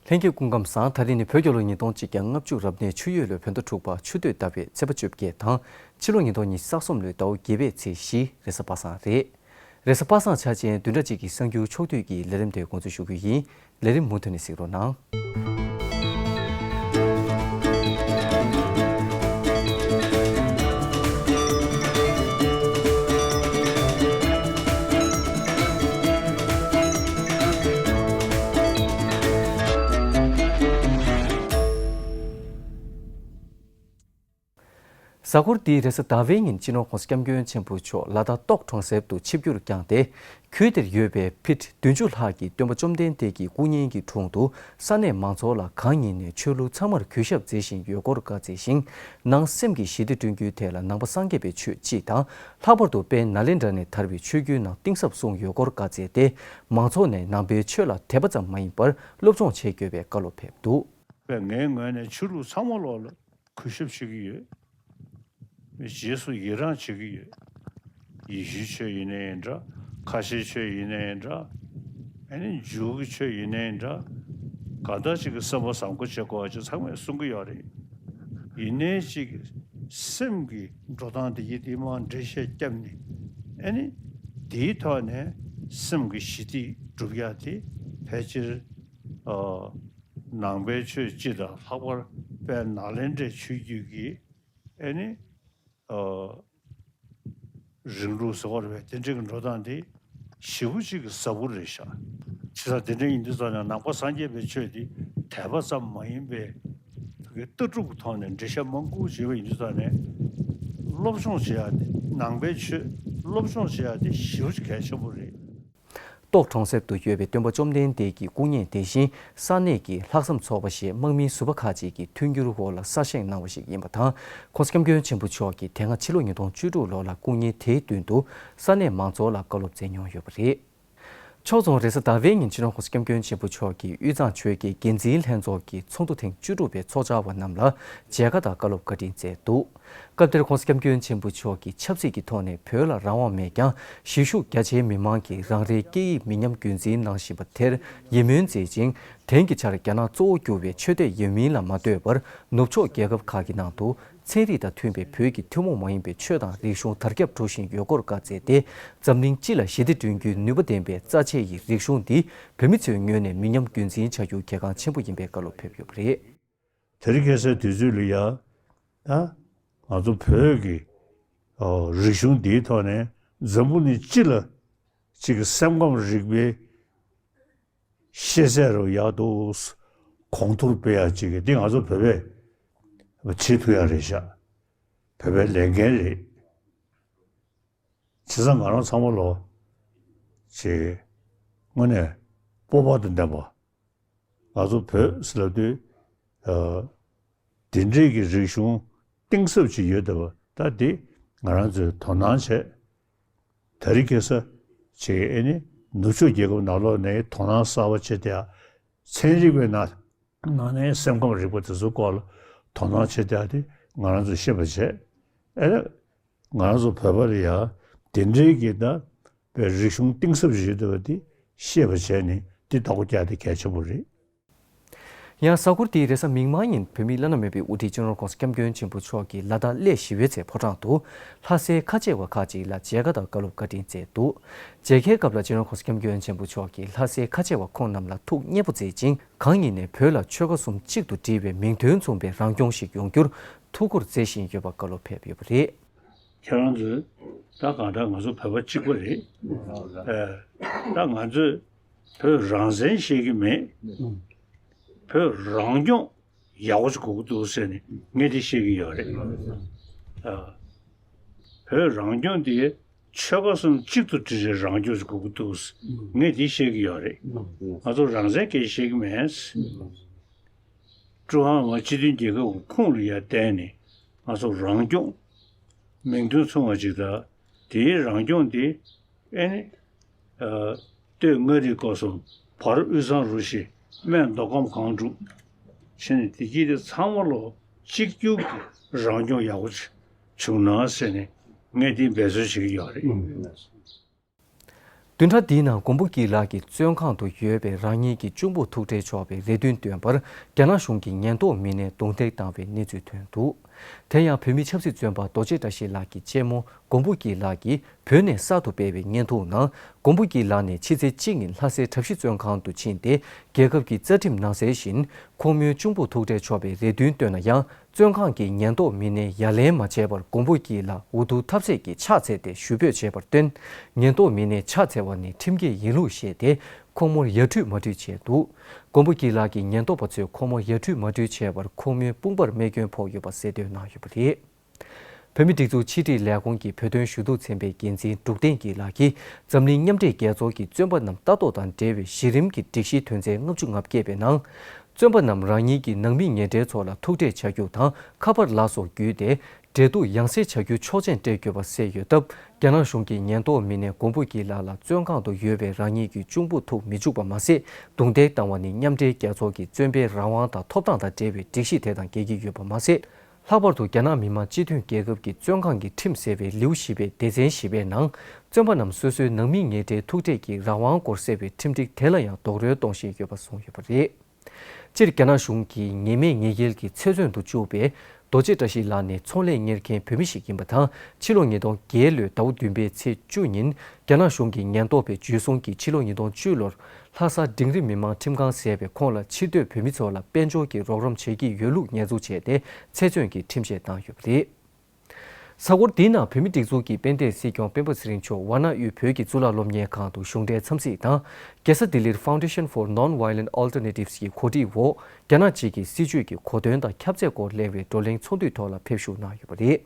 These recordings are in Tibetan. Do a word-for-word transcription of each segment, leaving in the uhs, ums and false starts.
ལྷན་རྒྱས་སྐུ་ཁམས་བཟང་། ད་རིང་ནི་བོད་རྒྱལ་ལོ་ཉིས་སྟོང་གཅིག་བརྒྱ་ལྔ་བཅུ་རབ་གནས་ཆུ་ཡོས་ལོའི་བོད་ཟླ་དྲུག་པ་ཆུ་སྟོད་ཟླ་བའི་ཚེས་པ་བཅོ་བརྒྱད་དང་། ཕྱི་ལོ་ཉིས་སྟོང་ཉི་ཤུ་རྩ་གསུམ་ལོའི་ཟླ་བ་བརྒྱད་པའི་ཚེས་བཞི། རེས་གཟའ་པ་སངས་རེད། རེས་གཟའ་པ་སངས་འཆར་ཅན་བདུན་ཕྲག་གཅིག་གི་གསར་འགྱུར་ཕྱོགས་བསྡུས་ཀྱི་ལས་རིམ་དེ་འགོ་འཛུགས་ཞུ་རྒྱུ་ཡིན། ལས་རིམ་མུ་མཐུད་ནས་གཟིགས་རོགས་གནང་། གཟའ་འཁོར་འདིའི་རེས་གཟའ་ཟླ་བའི་ཉིན་སྤྱི་ནོར་༸གོང་ས་༸སྐྱབས་མགོན་ཆེན་པོ་མཆོག་ལ་དྭགས་ཏོག་གྲོང་གསེབ་ཏུ་ཆིབས་བསྒྱུར་བསྐྱངས་ཏེ། ཁུལ་དེར་ཡོད་པའི་ཕིཊ་བདུན་ཅུ་ལྷག་གི་སྟོན་པ་བཅོམ་ལྡན་འདས་ཀྱི་སྐུ་བརྙན་གྱི་དྲུང་དུ་ས་གནས་མང་ཚོགས་ལ་གང་ཉིད་ནས་ཆོས་ལུགས་ཚང་མར་གུས་ཞབས་མཛད་བཞིན་ཡོད་སྐོར་བཀའ་སྩལ་ཞིང་། ནང་སེམས་ཀྱི་ཞི་བདེ་བསྐྲུན་རྒྱུའི་ཐད་ལ་ནང་པ་སངས་རྒྱས་པའི་ཆོས་སྤྱི་དང་། ལྷག་པར་དུ་དཔལ་ནཱ་ལེནྡྲ་ནས་དར་བའི་ཆོས་བརྒྱུད་ནང་གཏིང་ཟབ་གསུངས་ཡོད་སྐོར་བཀའ་སྩལ་ཏེ། མང་ཚོགས་ནས་ནང་པའི་ཆོས་ལ་དད་པ་ཙམ་མ་ཡིན་པར་སློབ་སྦྱོང་བྱེད་དགོས་པའི་བཀའ་སློབ་ཕེབས་འདུག་པས་ངའི་ངོས་ནས་ཆོས་ལུགས་ཚང་མ་ལོག་ལ་གུས་ཞབས་བྱེད་ཀྱི་ཡོད། རྗེས་སུ་ཡི་རང་བྱེད་ཀྱི་ཡོད། ཡེ་ཤུའི་ཆོས་ཡིན་ནའི་འདྲ། ཁ་ཆེའི་ཆོས་ཡིན་ནའི་འདྲ། ཨ་ནི་འཇུའུ་གི་ཆོས་ཡིན་ནའི་འདྲ། གང་ལྟར་ཅིག་གི་བསམ་པ་བཟང་པོ་བྱེད་དགོས་པ་ཅིག་ཚང་མས་གསུང་གི་ཡོད་རེད། ཡིན་ནའི་ཅིག་སེམས་ཀྱི་འགྲོ་སྟངས་དེ་ཡིད་དེ་མར་འགྲེལ་བཤད་བརྒྱབ་ནས། ཨ་ནི་དེའི་ཐོག་ནས་སེམས་ཀྱི་ཞི་བདེ་སྒྲུབ་ཡ་དེ་ཕལ་ཆེར་ཨ་ནང་པའི་ཆོས་སྤྱི་དང་ལྷག་པར་དཔལ་ནཱ་ལེནྡྲའི་ཆོས་བརྒྱུད་ཀྱི་ཨ་ནི་ཨ་རིང་ལུགས་ཟེར་བ་རེད་པས། དེ་འདྲའི་གི་འགྲོ་སྟངས་དེ་ཞེ་པོ་ཅིག་གི་ཟབ་པོ་རེད་ཤག་བྱས་ཙང་དེ་འདྲ་ཡིན་དུས་ཙང་ནས་ནང་པ་སངས་རྒྱས་པའི་ཆོས་དེ་དད་པ་ཙམ་མ་ཡིན་པའི་བོད་ཀྱི་ལྟ་གྲུབ་ཀྱི་ཐོག་ནས་འགྲེལ་བཤད་མང་པོ་བྱས་པ་ཡིན་དུས་ཙང་ནས་སློབ་སྦྱོང་བྱེད་ཡ་དེ། ནང་པའི་ཆོས་སློབ་སྦྱོང་བྱེད་ཡ་དེ་ཞེ་པོ་ཅིག་གལ་ཆེན་པོ་རེད། ཏོག་གྲོང་གསེབ་ཏུ་ཡོད་པའི་སྟོན་པ་བཅོམ་ལྡན་འདས་ཀྱི་སྐུ་བརྙན་དེ་བཞིན་ས་གནས་ཀྱི་ལྷག་བསམ་ཚོགས་པ་ཞེས་དམག་མིའི་ཟུར་པ་ཁག་ཅིག་གིས་མཐུན་འགྱུར་འོག་ལ་གསར་བཞེངས་གནང་བ་ཞིག་ཡིན་པ་དང་། ༸གོང་ས་༸སྐྱབས་མགོན་ཆེན་པོ་མཆོག་གིས་དེ་སྔ་ཕྱི་ལོ་ཉིས་སྟོང་བཅུ་དྲུག་ལོ་ལ་སྐུ་བརྙན་དེའི་མདུན་དུ་ས་གནས་མང་ཚོགས་ལ་བཀའ་སློབ་སྩལ་མྱོང་ཡོད་པ་རེད། ཕྱོགས་མཚུངས་རེས་གཟའ་ཟླ་བའི་ཉིན་སྤྱི་ནོར་༸གོང་ས་༸སྐྱབས་མགོན་ཆེན་པོ་མཆོག་གིས་དབུས་གཙང་ཆོལ་ཁའི་འགན་འཛིན་ལྷན་ཚོགས་ཀྱི་ཚོགས་འདུ་ཐེངས་བཅུ་དྲུག་པའི་ཚོགས་བཅར་བ་རྣམས་ལ་མཇལ་ཁ་དང་བཀའ་སློབ་བཀའ་དྲིན་སྩལ་འདུག་སྐབས་དེར་༸གོང་ས་༸སྐྱབས་མགོན་ཆེན་པོ་མཆོག་གིས་ཆབ་སྲིད་ཀྱི་ཐོག་ནས་བོད་ལ་རང་དབང་མེད་ཀྱང་། གཞིས་བཞུགས་རྒྱ་ཆེའི་མི་མང་གིས་རང་རེའི་སྐད་ཡིག་མི་ཉམས་རྒྱུན་འཛིན་གནང་བཞིན་པ་དེར་ཡིད་སྨོན་མཛད་ཅིང་། དེང་གི་ཆར་རྒྱ་ནག་གཙོ་བོ་གྱུར་བའི་ཆོས་དད་ཡོད་མིན་ལ་མ་ལྟོས་པར། ནུབ་ཕྱོགས་རྒྱལ་ཁབ་ཁག་གི་ནང་དུ་ཚན་རིག་དང་མཐུན་པའི་བོད་ཀྱི་ཐུན་མོང་མ་ཡིན་པའི་ཆོས་དང་རིག་གཞུང་དར་ཁྱབ་འགྲོ་བཞིན་ཡོད་སྐོར་བཀའ་སྩལ་ཏེ། འཛམ་གླིང་སྤྱི་ལ་ཞི་བདེ་བསྐྲུན་རྒྱུའི་ནུས་པ་ལྡན་པའི་རྩ་ཆེ་ཡི་རིག་གཞུང་འདི་བོད་མི་ཚོའི་ངོས་ནས་མི་ཉམས་རྒྱུན་འཛིན་བྱ་རྒྱུ་གལ་འགངས་ཆེན་པོ་ཡིན་པའི་བཀའ་སློབ་ཕེབས་ཡོད་པ་རེད། དེ་རིང་ཁ་སང་དུས་ཚོད་ལ་ཡ། ཨ། ང་ཚོ་བོད་ཀྱི་ཨ་རིག་གཞུང་འདིའི་ཐོག་ནས་འཛམ་བུ་གླིང་སྤྱི་ལ་གཅིག་གི་སེམས་ཁམས་རིག་པའི་ཤེས་ཚད་རུ་ཡག་ཏུ་གོང་མཐོར་སྤེལ་ཡག་ཅིག་གི་འདི་ང་ཚོ་བོད་པས་བྱེད་ཐུབ་ཡག་རེད་ཤག་བོད་པའི་ལས་འགན་རེད། བྱས་ཙང་ང་རང་ཚང་མ་ལོ་ཅིག་དངོས་གནས་སྤོབས་པ་དང་ལྡན་པ། ང་ཚོ་བོད་ཟེར་ལབ་དུས། ཨ། དེ་འདྲའི་གི་རིག་གཞུང་གཏིང་ཟབ་ཅིག་ཡོད་བསྡད་པ་ད་འདི་ང་རང་ཚོས་དོ་སྣང་བྱས། དེ་རིང་ཁ་སང་ཅིག་ཨེ་ནི་ནུབ་ཕྱོགས་རྒྱལ་ཁབ་ནང་ལོགས་ནས་དོ་སྣང་གསར་པ་བྱེད་བསྡད་ཡ། ཚན་རིག་པའི་ནང་ནང་ནས་སེམས་ཁམས་རིག་པ་དེ་ཚོའི་སྐོར་ལ་དོ་སྣང་བྱེད་བསྡད་ཡ་དེ་ང་རང་ཚོས་ཤེས་པ་བྱས། ཨེ་ནི། ང་རང་ཚོ་བོད་པ་ལ་ཡང་དེ་འདྲའི་གི་ད་བའི་རིག་གཞུང་གཏིང་ཟབ་ཞིག་ཡོད་བསྡད་པ་དེ་ཤེས་པ་བྱས་ནས་དེ་བདག་པོ་རྒྱག་དེ་གལ་ཆེན་པོ་རེད། ཡང་གཟའ་འཁོར་འདིའི་རེས་གཟའ་མིག་དམར་ཉིན་བོད་མིའི་བླ་ན་མེད་པའི་དབུ་ཁྲིད་སྤྱི་ནོར་༸གོང་ས་༸སྐྱབས་མགོན་ཆེན་པོ་མཆོག་གིས་ལ་དྭགས་གླེ་ཞི་བའི་ཚལ་ཕོ་བྲང་དུ་ལྷ་སའི་ཁ་ཆེ་བ་ཁག་ཅིག་ལ་མཇལ་ཁ་དང་བཀའ་སློབ་བཀའ་དྲིན་སྩལ་འདུག་མཇལ་ཁའི་སྐབས་ལ་སྤྱི་ནོར་༸གོང་ས་༸སྐྱབས་མགོན་ཆེན་པོ་མཆོག་གིས་ལྷ་སའི་ཁ་ཆེ་བ་ཁོང་རྣམས་ལ་ཐུགས་མཉེས་པོ་མཛད་ཅིང་། གང་ཉིད་ནས་བོད་ལ་ཆོལ་ཁ་གསུམ་གཅིག་ཏུ་སྒྲིལ་བའི་མིང་དོན་མཚུངས་པའི་རང་སྐྱོང་ཞིག་ཡོང་རྒྱུར་ཐུགས་ཁུར་མཛད་བཞིན་ཡོད་པ་བཀའ་སློབ་ཕེབས་ཡོད་པ་རེད། ཁྱེད་རང་ཚོས་ད་གང་ལྟར་ང་ཚོ་བོད་པ་གཅིག་པ་རེད། ཨ། ད་ང་ཚོས་བོད་རང་བཙན་བཤད་ཀྱི་མེད། བོད་རང་སྐྱོང་ཡག་པོ་ཞིག་དགོས་ཀྱི་འདུག་ཟེར་ནས་ངས་འདི་བཤད་ཀྱི་ཡོད་རེད། ཨ། བོད་རང་སྐྱོང་དེ་ཆོལ་ཁ་གསུམ་གཅིག་ཏུ་སྒྲིལ་བའི་རང་སྐྱོང་ཞིག་དགོས་ཀྱི་འདུག་ཟེར་ངས་འདི་བཤད་ཀྱི་ཡོད་རེད། ང་ཚོ་རང་བཙན་སྐད་ཆ་བཤད་ཀྱི་མེད། ཀྲུང་ཧྭ་མི་དམངས་སྤྱི་མཐུན་རྒྱལ་ཁབ་ཀྱི་ཁོངས་ལ་ཡར་བསྟན་ནས་ང་ཚོ་རང་སྐྱོང་མིང་དོན་མཚུངས་པ་ཅིག་དང་། དེའི་རང་སྐྱོང་དེ་ཨེ་ནི་ཨ་སྟོད་མངའ་རིས་སྐོར་གསུམ། བར་དབུས་གཙང་རུ་བཞི། སྨད་མདོ་ཁམས་སྒང་དྲུག་བྱས་ནས་དེ་གྱིས་དེ་ཚང་མ་ལོ་གཅིག་གྱུར་གྱི་རང་སྐྱོང་ཡག་པོ་ཅིག་བྱུང་ན་ཟེར་ནས་ངས་དེ་འབད་རྩོལ་བྱེད་ཀྱི་ཡོད་རེད། བདུན་ཕྲག་འདིའི་ནང་མགོན་པོ་སྐྱིད་ལགས་ཀྱི་བཙོན་ཁང་དུ་ཡོད་པའི་རང་ཉིད་ཀྱི་གཅུང་པོ་ཐུག་འཕྲད་ཆོག་པའི་རེ་འདུན་བཏོན་པར་རྒྱ་ནག་གཞུང་གི་ཉེན་རྟོག་མི་སྣས་རྡུང་རྡེག་བཏང་བའི་གནས་ཚུལ་ཐོན་འདུག། དེ་ཡང་བོད་མིའི་ཆབ་སྲིད་བཙོན་པ་རྡོ་རྗེ་བཀྲ་ཤིས་ལགས་ཀྱི་གཅེན་མོ་མགོན་པོ་སྐྱིད་ལགས་ཀྱིས་བོད་ནས་གསར་དུ་སྤེལ་བའི་བརྙན་ཐུང་ནང་མགོན་པོ་སྐྱིད་ལགས་ནས་ཕྱི་ཚེས་གཅིག་ཉིན་ལྷ་སའི་གྲྭ་བཞི་བཙོན་ཁང་དུ་ཕྱིན་ཏེ། རྒྱལ་ཁབ་ཀྱི་རྩ་ཁྲིམས་ནང་གསལ་བཞིན་ཁོང་མོའི་གཅུང་པོ་ཐུག་འཕྲད་ཆོག་པའི་རེ་འདུན་བཏོན་ན་ཡང་། བཙོན་ཁང་གི་ཉེན་རྟོག་མི་སྣས་ཡ་ལན་མ་བྱས་པར་མགོན་པོ་སྐྱིད་ལགས་འུ་ཐུག་ཐབས་ཟད་ཀྱིས་ཕྱག་འཚལ་ཏེ་ཞུ་འབོད་བྱས་པར་བརྟེན། ཉེན་རྟོག་མི་སྣས་ཕྱག་འཚལ་བ་ནི་ཁྲིམས་འགལ་ཡིན་ལུགས་བཤད་དེ། ཁོང་མོར་ཡ་སྤྲུལ་མ་སྤྲུལ་བྱས་འདུག། མགོན་པོ་སྐྱིད་ལགས་ཀྱི་ཉེན་རྟོག་པ་ཚོས་ཁོང་མོར་ཡ་སྤྲུལ་མ་སྤྲུལ་བྱས་པར་ཁོང་མོའི་དཔུང་པར་རྨས་སྐྱོན་ཕོག་ཡོད་པ་གསལ་སྟོན་གནང་ཡོད་པ་རེད། བོད་མིའི་སྒྲིག་འཛུགས་ཕྱི་དྲིལ་ལས་ཁུངས་ཀྱི་བོད་དོན་ཞུ་གཏུག་ཚན་པའི་འགན་འཛིན་འབྲུག་བསྟན་སྐྱིད་ལགས་ཀྱིས་འཛམ་གླིང་མཉམ་འབྲེལ་རྒྱལ་ཚོགས་ཀྱི་བཙོན་པ་རྣམས་ལྟ་རྟོག་དང་འབྲེལ་བའི་གཞི་རིམ་གྱི་སྒྲིག་གཞིའི་དོན་ཚན་ལྔ་བཅུ་ང་བརྒྱད་པའི་ནང་། བཙོན་པ་རྣམས་རང་ཉིད་ཀྱི་ནང་མི་ཉེ་འབྲེལ་ཚོ་ལ་ཐུག་འཕྲད་བྱ་རྒྱུ་དང་ཁ་པར་ལ་སོགས་བརྒྱུད་དེ་འབྲེལ་གཏུག་ཡང་སེ་བྱ་རྒྱུ་ཆོག་མཆན་སྤྲད་དགོས་པ་གསལ་ཡོད་སྟབས། རྒྱ་ནག་གཞུང་གིས་ཉེན་རྟོག་མི་སྣས་མགོན་པོ་སྐྱིད་ལགས་ལ་བཙོན་ཁང་དུ་ཡོད་པའི་རང་ཉིད་ཀྱི་གཅུང་པོ་ཐུག་མི་བཅུག་པ་མ་ཟད། རྡུང་རྡེག་བཏང་བ་ནི་མཉམ་འབྲེལ་རྒྱལ་ཚོགས་ཀྱི་བཙོན་པའི་རང་དབང་དང་ཐོབ་ཐང་དང་འབྲེལ་བའི་སྒྲིག་གཞི་དེ་དང་འགལ་གྱི་ཡོད་པ་མ་ཟད། ལྷག་པར་དུ་རྒྱ་ནག་མི་དམངས་སྤྱི་མཐུན་རྒྱལ་ཁབ་ཀྱི་བཙོན་ཁང་གི་ཁྲིམས་ཟེར་བའི་ལེའུ་བཞི་པའི་སྡེ་ཚན་བཞི་པའི་ནང་། བཙོན་པ་རྣམས་སོ་སོའི་ནང་མི་ཉེ་འབྲེལ་ཐུག་འཕྲད་ཀྱི་རང་དབང་སྐོར་གསལ་བའི་ཁྲིམས་སྒྲིག་དེ་ལ་ཡང་རྡོག་རོལ་གཏོང་བཞིན་ཡོད་པ་གསུངས་ཡོད་པ་རེད། སྤྱིར་རྒྱ་ནག་གཞུང་གིས་ཉེས་མེད་ཉེས་འགེལ་གྱི་ཚེ་བཙོན་དུ་བཅུག་པའི་རྡོ་རྗེ་བཀྲ་ཤིས་ལགས་ནི་ཚོང་ལས་གཉེར་མཁན་བོད་མི་ཞིག་ཡིན་པ་དང་། ཕྱི་ལོ་ཉིས་སྟོང་བརྒྱད་ལོའི་ཟླ་བ་བདུན་པའི་ཚེས་བཅུ་ཉིན་རྒྱ་ནག་གཞུང་གི་ཉེན་རྟོག་པས་འཇུ་བཟུང་གིས་ཕྱི་ལོ་ཉིས་སྟོང་བཅུ་ལོར་ལྷ་ས་འབྲིང་རིམ་མི་དམངས་ཁྲིམས་ཁང་ཟེར་བའི་ཁོངས་ལ་ཕྱིར་སྡོད་བོད་མི་ཚོ་ལ་དཔལ་འབྱོར་གྱི་རོགས་རམ་བྱེད་ཀྱི་ཡོད་ལུགས་ཉེས་འཛུགས་བྱས་ཏེ་ཚེ་བཙོན་གྱི་ཁྲིམས་བཅད་བཏང་ཡོད་པ་རེད། གཟའ་འཁོར་འདིའི་ནང་བོད་མིའི་སྒྲིག་འཛུགས་ཀྱི་དཔལ་ལྡན་སྲིད་སྐྱོང་སྤེན་པ་ཚེ་རིང་མཆོག་ཝཱ་ཎ་དབུས་བོད་ཀྱི་གཙུག་ལག་སློབ་གཉེར་ཁང་དུ་གཞུང་འབྲེལ་འཚམས་གཟིགས་དང་། རྒྱལ་ས་ལྡི་ལིར་Foundation for Non-Violent Alternatives ཀྱི་གོ་སྒྲིག་འོག་རྒྱ་ནག་གཅིག་གི་སྲིད་བྱུས་ཀྱི་གོ་དོན་དང་ཁྱབ་ཚད་སྐོར་གླེང་བའི་བགྲོ་གླེང་ཚོགས་འདུའི་ཐོག་ལ་ཕེབས་ཞུགས་གནང་ཡོད་པ་རེད།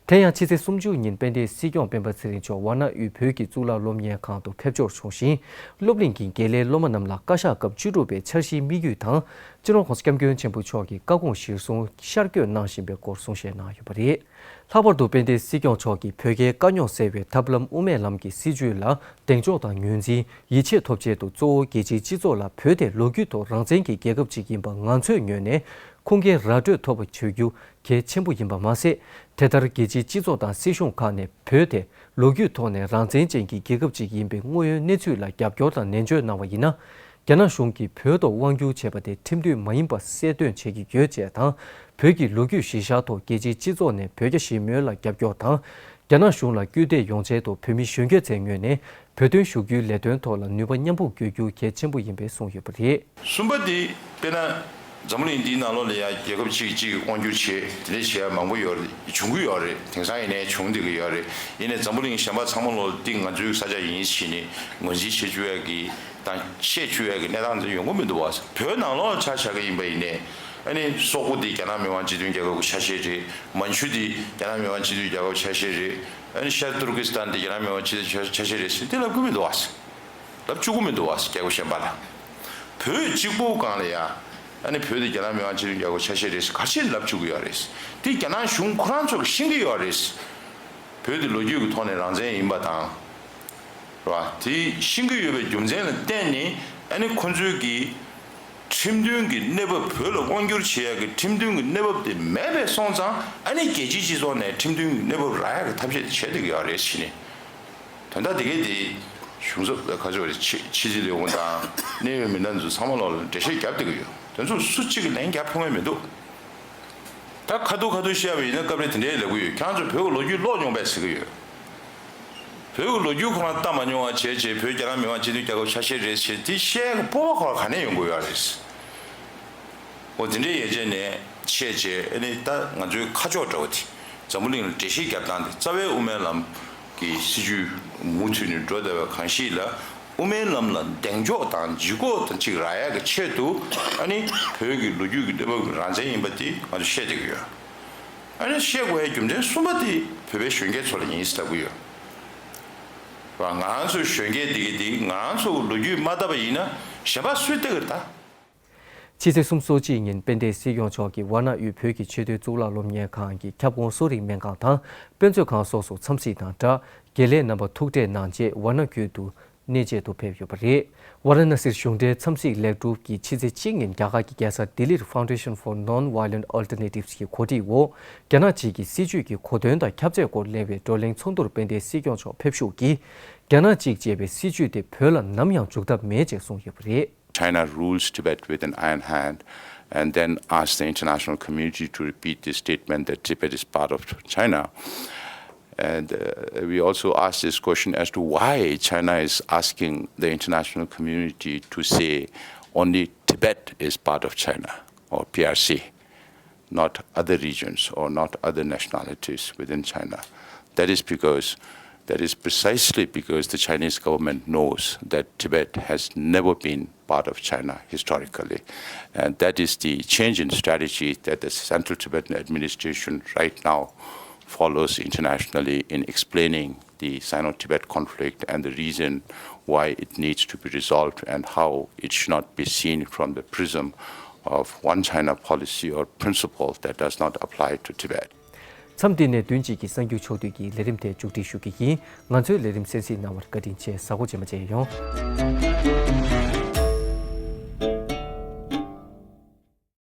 དེ་ཡང་ཕྱི་ཚེས་སུམ་ཅུ་ཉིན་དཔལ་ལྡན་སྲིད་སྐྱོང་སྤེན་པ་ཚེ་རིང་མཆོག་ཝཱ་ཎ་དབུས་བོད་ཀྱི་གཙུག་ལག་སློབ་གཉེར་ཁང་དུ་ཕེབས་འབྱོར་བྱུང་ཞིང་། སློབ་གླིང་གི་དགེ་ལས་སློབ་མ་རྣམས་ལ་བཀའ་ཤག་སྐབས་བཅུ་དྲུག་པའི་འཆར་གཞིའི་དམིགས་ཡུལ་དང་། སྤྱི་ནོར་༸གོང་ས་༸སྐྱབས་མགོན་ཆེན་པོ་མཆོག་གི་བཀའ་དགོངས་གཞིར་བཟུང་ཤར་བསྐྱོད་གནང་བཞིན་པའི་སྐོར་གསུང་བཤད་གནང་ཡོད་པ་རེད། ལྷག་པར་དུ་དཔལ་ལྡན་སྲིད་སྐྱོང་མཆོག་གིས་བོད་རྒྱའི་དཀའ་རྙོག་སེལ་བའི་ཐབས་ལམ་དབུ་མའི་ལམ་གྱི་སྲིད་བྱུས་ལ་གདེང་འཇོག་དང་ངོས་འཛིན་ཡིད་ཆེས་ཐོབ་ཆེད་དུ། གཙོ་བོ་རྒྱལ་སྤྱིའི་སྤྱི་ཚོགས་ལ་བོད་དེ་ལོ་རྒྱུས་ཐོག་རང་བཙན་གྱི་རྒྱལ་ཁབ་ཅིག་ཡིན་པ་ང་ཚོའི་ངོས་ནས་ཁུངས་སྐྱེལ་ར་སྤྲོད་ཐོབ་པ་བྱ་རྒྱུ་གལ་ཆེན་པོ་ཡིན་པ་མ་ཟད། དེ་ལྟར་རྒྱལ་སྤྱིའི་སྤྱི་ཚོགས་དང་སྲིད་གཞུང་ཁག་ནས་བོད་དེ་ལོ་རྒྱུས་ཐོག་ནས་རང་བཙན་ཅན་གྱི་རྒྱལ་ཁབ་ཅིག་ཡིན་པའི་དངོས་ཡོད་གནས་ཚུལ་ལ་རྒྱབ་སྐྱོར་དང་ནན་བརྗོད་གནང་བ་ཡིན་ན། རྒྱ་ནག་གཞུང་གིས་བོད་ཐོག་དབང་བསྒྱུར་བྱས་པ་དེ་ཁྲིམས་མཐུན་མ་ཡིན་པ་གསལ་སྟོན་བྱེད་ཀྱི་ཡོད་ཅེས་དང་། བོད་ཀྱི་ལོ་རྒྱུས་གཞིར་བཞག་ཐོག་རྒྱལ་སྤྱིའི་སྤྱི་ཚོགས་ནས་བོད་རྒྱ་ཞི་མོལ་ལ་རྒྱབ་སྐྱོར་དང་། རྒྱ་ནག་གཞུང་ལ་སྐུལ་འདེད་ཡོང་ཆེད་དུ་བོད་མི་གཞོན་སྐྱེས་ཚོའི་ངོས་ནས་བོད་དོན་ཞུ་རྒྱུའི་ལས་དོན་ཐོག་ལ་ནུས་པ་མཉམ་སྤུངས་དགོས་རྒྱུ་གལ་ཆེན་པོ་ཡིན་པའི་གསུངས་ཡོད་པ་རེད། གསུམ་པ་དེ་དཔེར་ན། འཛམ་བུ་གླིང་འདིའི་ནང་ལོགས་ལ་ཡང་རྒྱལ་ཁབ་གཅིག་གིས་གཅིག་གི་དབང་བསྒྱུར་བྱེད་དེ་འདྲ་བྱེད་ཡ་མང་པོ་ཡོད་རེད། བྱུང་གི་ཡོད་རེད། དེང་སང་ཡིན་ནའི་བྱུང་བསྡད་ཀྱི་ཡོད་རེད། ཡིན་ནའི་འཛམ་བུ་གླིང་གཞན་པ་ཚང་མ་ལོགས་འདི་ང་ཚོའི་ས་ཆ་ཡིན་ཟེར་ནས་ངོས་འཛིན་བྱེད་བཅུག་ཡ་གི་དང་བཤད་བཅུག་ཡ་གི་གནས་སྟངས་འདི་ཡོང་གི་མི་འདུག་བ། བོད་ནང་ལོགས་ཆ་བཞག་གི་ཡིན་པ་ཡིན་ནའི། ཨ་ནི་སོག་པོ་འདི་རྒྱ་ནག་མི་དབང་སྤྱི་མཐུན་རྒྱལ་ཁབ་ཀྱི་ཆ་ཤས་རེད། མན་ཇུ་འདི་རྒྱ་ནག་མི་དབང་སྤྱི་མཐུན་རྒྱལ་ཁབ་ཆ་ཤས་རེད། ཨ་ནི་ཤར་ཏུར་ཀི་སི་ཐན་འདི་རྒྱ་ནག་མི་དབང་སྤྱི་མཐུན་ཆ་ཤས་རེད་ཟེར་འདི་ལབ་གི་མི་འདུག་བ། ལབ་བཅུག་གི་མི་འདུག་བ། རྒྱལ་ཁབ་གཞན་པ་ལ། བོད་གཅིག་པོ་སྒང་ལ་ཡ། ཨ་ནི་བོད་དེ་རྒྱ་ནག་མི་དབང་སྤྱི་མཐུན་རྒྱལ་ཁབ་ཆ་ཤས་རེད་ཟེར་ག་ཚོད་ལབ་བཅུག་གི་ཡོད་རེད། དེ་རྒྱ་ནག་གཞུང་ཁོ་རང་ཚོ་གིས་ཤེས་ཀྱི་ཡོད་རེད། བོད་དེ་ལོ་རྒྱུས་ཀྱི་ཐོག་ནས་རང་བཙན་ཡིན་པ་དང་། རེད་བ། དེ་ཤེས་ཀྱི་ཡོད་པའི་རྒྱུ་མཚན་ལ་བརྟེན་ནས་ཨ་ནི་ཁོ་ཚོས་ཀྱི་ཁྲིམས་མཐུན་གྱི་གནས་བབ། བོད་ལ་དབང་བསྒྱུར་བྱེད་ཡག་གི་ཁྲིམས་མཐུན་གྱི་གནས་བབ་དེ་མེད་པའི་སོང་ཙང་། ཨ་ནི་རྒྱལ་སྤྱིའི་སྤྱི་ཚོགས་ནས་ཁྲིམས་མཐུན་གྱི་གནས་བབ་རག་ཡག་གི་ཐབས་ཤེས་དེ་བྱེད་བསྡད་ཀྱི་ཡོད་རེད་ཟེར་ནས། དོན་དག་དེ་གའི་དེ་གཞུང་ཚབ་ཁ་ཕྱོགས་རེད། ཕྱི་ཕྱི་སྲིད་ལས་ཁུངས་དང་གནད་ཡོད་མི་སྣ་ཚོ་ཚང་མ་ལོག་ལ་འགྲེལ་བཤད་རྒྱབ་བསྡད་ཀྱི་ཡོད། དེ་ཚོ་སུ་གཅིག་གིས་ལན་རྒྱག་ཕོད་མཁན་མི་འདུག། ད་ཁ་ཐུག་ཁ་ཐུག་བཤད་པ་ཡིན་ན་སྐབས་རེ་དེ་འདྲའི་ལབ་ཀྱི་ཡོད། ཁྱེད་རང་ཚོ་བོད་ཀྱི་ལོ་རྒྱུས་ཀློག་མྱོང་པས་ཟེར་གྱི་ཡོད། བོད་ཀྱི་ལོ་རྒྱུས་ཁོ་རང་ལྟ་མ་མྱོང་བ་བྱས་བྱས། བོད་རྒྱ་ནག་མི་དབང་སྤྱི་མཐུན་རྒྱལ་ཁབ་ཆ་ཤས་རེད་ཟེར་དེ་བཤད་ཀྱི་སྤོབས་པ་ཁོ་རང་ག་ནས་ཡོང་དགོས་ཡོད་རེད། འོ་དེ་འདྲའི་ཡན་ཆད་ནས་བཤད་བྱས། ཨ་ནི་ད་ང་ཚོའི་ཁ་ཕྱོགས་འདྲ་བོ་དེ་འཛམ་བུ་གླིང་ལ་འགྲེལ་བཤད་རྒྱབ་སྟངས་དེ་རྩ་བའི་དབུ་མའི་ལམ་གྱི་སྲིད་བྱུས་མུ་མཐུད་ནས་འགྲོ་བསྡད་པ་གང་ཞིག་ལ། དབུ་མའི་ལམ་ལ་གདེང་འཇོག་དང་ལྗིད་ཁོག་དང་ཅིག་རག་ཡག་གི་ཆེད་དུ། ཨ་ནི་བོད་ཀྱི་ལོ་རྒྱུས་ཀྱི་གནས་བབ་ཀྱི་རང་བཙན་ཡིན་པ་དེ་ང་ཚོ་བཤད་བསྡད་ཀྱི་ཡོད། ཨ་ནི་བཤད་དགོས་ཡག་རྒྱུ་མཚན་གསུམ་པ་དེ་བོད་པའི་གཞོན་སྐྱེས་ཚོ་ལ་ཡིན་ཟེར་ལབ་ཀྱི་ཡོད། ར། ང་རང་ཚོའི་གཞོན་སྐྱེས་འདི་གི་འདི་ང་རང་ཚོ་ལོ་རྒྱུས་མ་བལྟས་པ་ཡིན་ན་གཞན་པ་སུས་བལྟ་གི་རེད་ད། ཕྱི་ཚེས་སུམ་ཅུ་སོ་གཅིག་ཉིན་དཔལ་ལྡན་སྲིད་སྐྱོང་མཆོག་གིས་ཝཱ་ཎ་དབུས་བོད་ཀྱི་ཆེས་མཐོའི་གཙུག་ལག་སློབ་གཉེར་ཁང་གི་ཁྱབ་ཁོངས་གསོ་རིག་སྨན་ཁང་དང་དཔེ་མཛོད་ཁང་སོགས་སུ་འཚམས་གཟིགས་དང་སྦྲགས། དགེ་ལས་རྣམ་པ་ཐུག་འཕྲད་གནང་རྗེས་ཝཱ་ཎ་ཁུལ་དུ་ གནས་མཇལ་དུ་ཕེབས་ཡོད་པ་རེད། ཝཱ་ར་ཎ་སིར་གཞུང་འབྲེལ་འཚམས་གཟིགས་ལེགས་གྲུབ་ཀྱི་ཕྱི་ཚེས་གཅིག་ཉིན་རྒྱ་གར་གྱི་རྒྱལ་ས་ལྡི་ལིར་Foundation for Non-Violent Alternatives གྱི་གོ་སྒྲིག་འོག་རྒྱ་ནག་གཅིག་གི་སྲིད་བྱུས་ཀྱི་གོ་དོན་དང་ཁྱབ་ཚད་སྐོར་གླེང་བའི་བགྲོ་གླེང་ཚོགས་འདུར་དཔལ་ལྡན་སྲིད་སྐྱོང་མཆོག་ཕེབས་ཞུགས་ཀྱིས། རྒྱ་ནག་གཅིག་ཅེས་པའི་སྲིད་བྱུས་དེ་བོད་ལ་ནམ་ཡང་འཇུག་ཐབས་མེད་ཅེས་གསུངས་ཡོད་པ་རེད། China rules Tibet with an iron hand and then asks the international community to repeat this statement that Tibet is part of China. And uh, we also ask this question as to why China is asking the international community to say only Tibet is part of China or P R C, not other regions or not other nationalities within China. That is because, that is precisely because the Chinese government knows that Tibet has never been part of China historically. And that is the change in strategy that the Central Tibetan Administration right now follows internationally in explaining the Sino-Tibet conflict and the reason why it needs to be resolved and how it should not be seen from the prism of one China policy or principle that does not apply to Tibet. མཚམས་འདི་ནས་བདུན་གཅིག་གི་གསར་འགྱུར་ཕྱོགས་བསྡུས་ཀྱི་ལས་རིམ་དེ་མཇུག་སྒྲིལ་ཞུ་གི་ཡིན། ང་ཚོའི་ལས་རིམ་གསན་གཟིགས་གནང་བར་བཀའ་དྲིན་ཆེ། གཟའ་འཁོར་རྗེས་མ་མཇལ་ཡོང་།